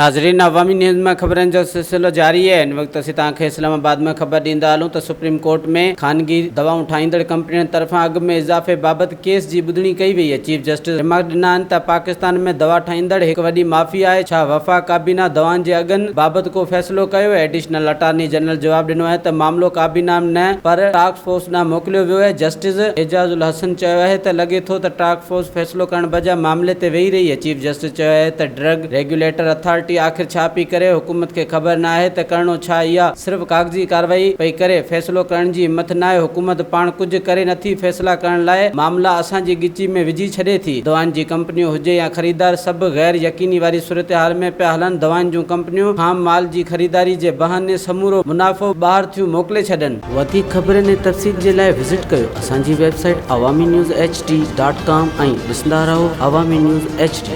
ناظرين عوامي نيوز مان خبرن جو سلسلو جاري آهي هن وقت اسين توهان کي اسلام آباد مان خبر ڏيندا هلون ته سپريم ڪورٽ ۾ خانگي دوائون ٺاهيندڙ ڪمپنين طرفان اگهه ۾ اضافي بابت ڪيس جي ٻڌڻي ڪئي وئي آهي چيف جسٽس ريمارڪس ڏنا آهن ته پاڪستان ۾ دوا ٺاهيندڙ هڪ وڏي مافيا آهي ڇا وفاق ڪابينا دوائن جي اگهن بابت ڪو فيصلو ڪيو آهي ايڊيشنل اٽارني جنرل جواب ڏنو آهي ته معاملو ڪابينا نه پر ٽاسڪ فورس ڏانهن موڪليو ويو آهي جسٽس اعجاز الحسن چيو آهي ته لڳي ٿو ته ٽاسڪ فورس فيصلو ڪرڻ بجاء معاملي تي ويهي رهي آهي چيف جسٽس چيو آهي ته ڊرگ ريگيوليٽر اٿارٽي آخر ڇا پئي ڪري، حڪومت کي خبر ناهي ته ڪرڻو ڇا اها صرف ڪاغذي ڪارروائي پئي ڪري، فيصلو ڪرڻ جي همٿ ناهي، حڪومت پاڻ ڪجهه ڪري نٿي، فيصلا ڪرڻ لاء معاملا اسان جي ڳچي ۾ وجهي ڇڏي ٿي، دوائن جي ڪمپنيون هجي يا خريدار سڀ غير يقيني واري صورتحال ۾ پيا هلن، دوائن جون ڪمپنيون خام مال جي خريداري جي بهاني سمورو منافعو ٻاهر ٿيون موڪلي ڇڏن. وڌيڪ خبرن ۽ تفصيل جي لاء وزٽ ڪيو اسان جي website Awami news H D dot com ۽ ڏسندا رهو عوامي نيوز ايڇ ڊي.